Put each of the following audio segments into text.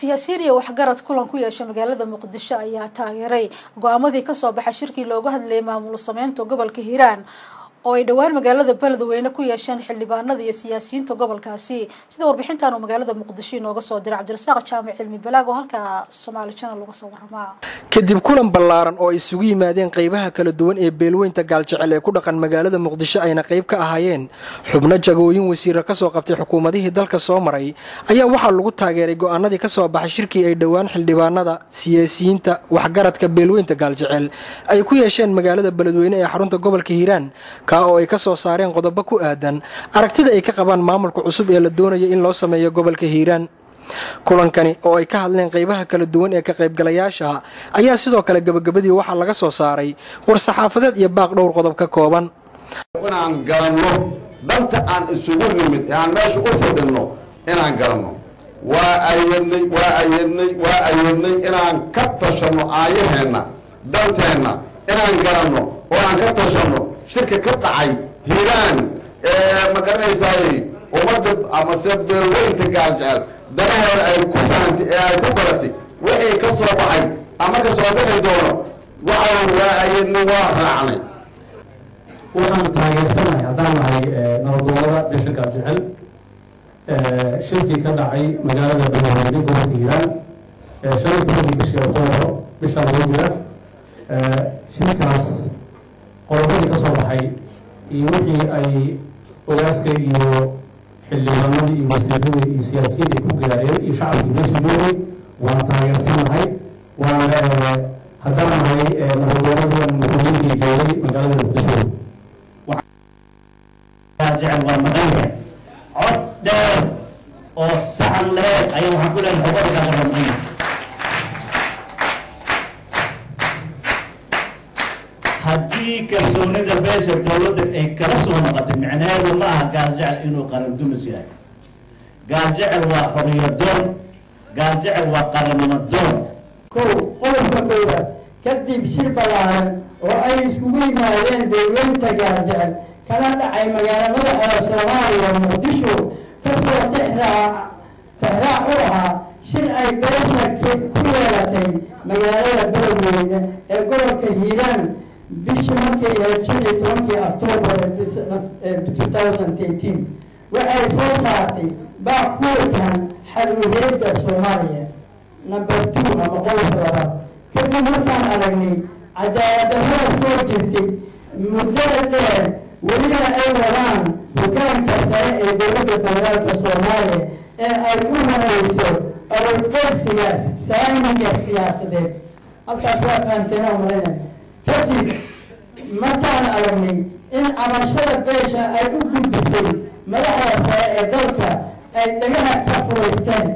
Siyaasiyiin iyo waxgarad kulan ku yeeshay magaalada Muqdisho ayaa taageeray go'aamadii kasoo baxay shirkii looga hadlayay maamul sameynta gobolka Hiiraan oo ay dhowaan magaalada Beledweyne ku yeesheen xildhibaanada iyo siyaasiyiinta gobolkaasi. Sida warbixintan uu magaalada Muqdisho inooga soo diray Cabdirasaaq Jaamac Cilmi Balaag oo halka Soomaali Channel uga soo warramaa. Kadib kulan ballaaran oo ay isugu yimaadeen qaybaha kala duwan ee beelweynta Gaaljecel ee ku dhaqan magaalada Muqdisho, ayna qayb ka ahaayeen xubno jagooyin wasiiro kasoo qabtay xukuumadihii dalka soo maray, ayaa waxaa lagu taageeray go'aanadii kasoo baxay shirkii ay dhowaan xildhibaanada, siyaasiyiinta, waxgaradka beelweynta Gaaljecel ay ku yeesheen magaalada Beledweyne ee xarunta gobolka Hiiraan, kaa oo ay ka soo saareen qodobo ku aadan aragtida ay ka qabaan maamulka cusub ee la doonayo in loo sameeyo gobolka Hiiraan. Kulankani oo ay ka hadleen qaybaha kala duwan ee ka qaybgalayaasha ayaa sidoo kale gabagabadii waxaa laga soo saaray war-saxaafadeed iyo baaq dhowr qodob ka kooban. Inaan garanno danta aan isugu nimid ee aan meesha u fadhinno, inaan garanno waa ayadnay, waa ayadnay, waa ayadnay inaan ka tashanno aayaheenna, danteenna inaan garanno oo aan ka tashanno. Shirka ka dhacay Hiiraan ma garanaysaay, ummadda amase beelweynta Gaaljecel danaheeda ay ku fahantay ee ay ku garatay wixii ka soo baxay ama ka soo bixi doono, waxa waa ayadnay, waa raacnay. Waxaan taageersanahay haddaan nahay nabadoonada beesha Gaaljecel shirkii ka dhacay magaalada Beledweyne, gobolka Hiiraan, 15-kii bishii Oktoobar, bisha lagu jira. Shirkaas qodobadii ka soo baxay iyo wixii ay ogaaska iyo xildhibaanadii iyo wasiiradii iyo siyaasiyiin ay ku gaareen iyo shacabkii meesha joogay waan taageersanahay, waan haddaan nahay nabadoonadii muslimiinkii joogay magaalada Muqdisho. Jecel waa maqan yahay. Cod dheer oo saxan laheed ayaa waxaan ku leeyahay gobolka waa maqan yahay. Haddii kalsoonida beesha dowladda ay kala soo noqotay, micnaheedu ma aha Gaaljecel inuu qaran dumis yahay. Gaaljecel waa xoriyo doon, Gaaljecel waa qarannimo doon. Kow, qodobka koowaad: kadib shir ballaaran oo ay iskugu yimaadeen beelweynta Gaaljecel kana dhacay magaalo madaxda Soomaaliya, Muqdisho, kasoo tixraac tixraac u ahaa shir ay beesha ku yeelatay magaalada Beledweyne ee gobolka Hiiraan bishii markay ahayd 15-kii Octoobar 2013, waxay soo saartay baaq ku wajahan xal u helidda Soomaaliya. Number 2 ama qodobka labaad: kadib markaan aragnay cadaalad darrada soo jirtay muddada dheer, welina ay wadaan hogaanka sare ee dowladda federaalka Soomaaliya ee ay u horeyso awoodqeybsiga saamiga siyaasadeed, halkaas waa fahamteen oo malayna. Kadib markaan aragnay in cabashada beesha ay u gudbisay madaxda sare ee dalka ay dhagaha ka furaysteen,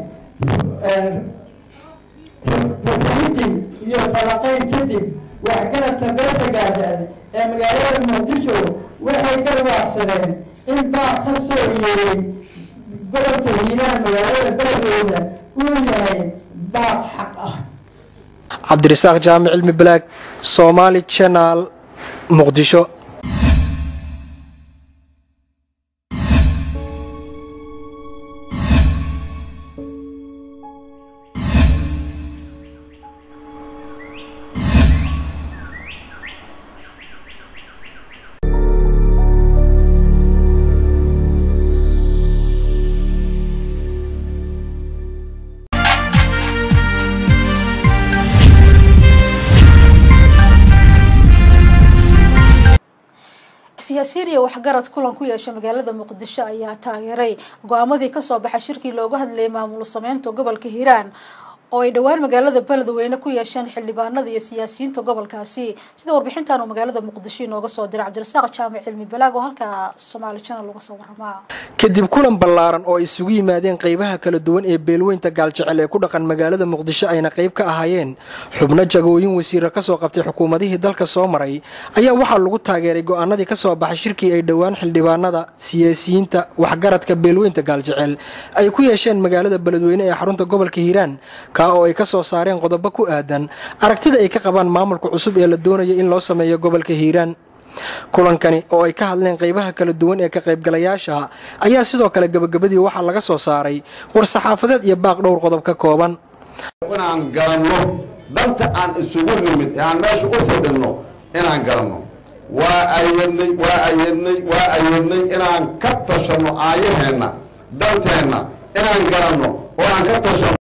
rogritin iyo falaqayn kadib, waxgaradka beesha Gaajecel ee magaalada Muqdisho waxay garwaaqsadeen in baaq ka soo yeeray gobolka Hiiraan, magaalada Beledweyne, uu yahay baaq xaq ah. Cabdirasaaq Jaamic Cilmi Balaag, Somaali Channel, Muqdisho. Siyaasiyiin iyo waxgarad kulan ku yeeshay magaalada Muqdisho ayaa taageeray go'aamadii kasoo baxay shirkii looga hadlayay maamul sameynta gobolka Hiiraan oo ay dhowaan magaalada Beledweyne ku yeesheen xildhibaanada iyo siyaasiyiinta gobolkaasi. Sida warbixintan uu magaalada Muqdisho inooga soo diray Cabdirasaaq Jaamac Cilmi Balaag oo halka Soomaali Channel uga soo warramaa. Kadib kulan ballaaran oo ay isugu yimaadeen qaybaha kala duwan ee beelweynta Gaaljecel ee ku dhaqan magaalada Muqdisho, ayna qayb ka ahaayeen xubno jagooyin wasiiro kasoo qabtay xukuumadihii dalka soo maray, ayaa waxaa lagu taageeray go'aanadii kasoo baxay shirkii ay dhowaan xildhibaanada, siyaasiyiinta, waxgaradka beelweynta Gaaljecel ay ku yeesheen magaalada Beledweyne ee xarunta gobolka Hiiraan, kaa oo ay ka soo saareen qodobo ku aadan aragtida ay ka qabaan maamulka cusub ee la doonayo in loo sameeyo gobolka Hiiraan. Kulankani oo ay ka hadleen qaybaha kala duwan ee ka qaybgalayaasha ayaa sidoo kale gabagabadii waxaa laga soo saaray war-saxaafadeed iyo baaq dhowr qodob ka kooban. Inaan garanno danta aan isugu nimid ee aan meesha u fadhinno, inaan garanno. Waa ayadnay, waa ayadnay, waa ayadnay inaan ka tashanno aayaheenna, danteenna inaan garanno oo aan ka tashanno.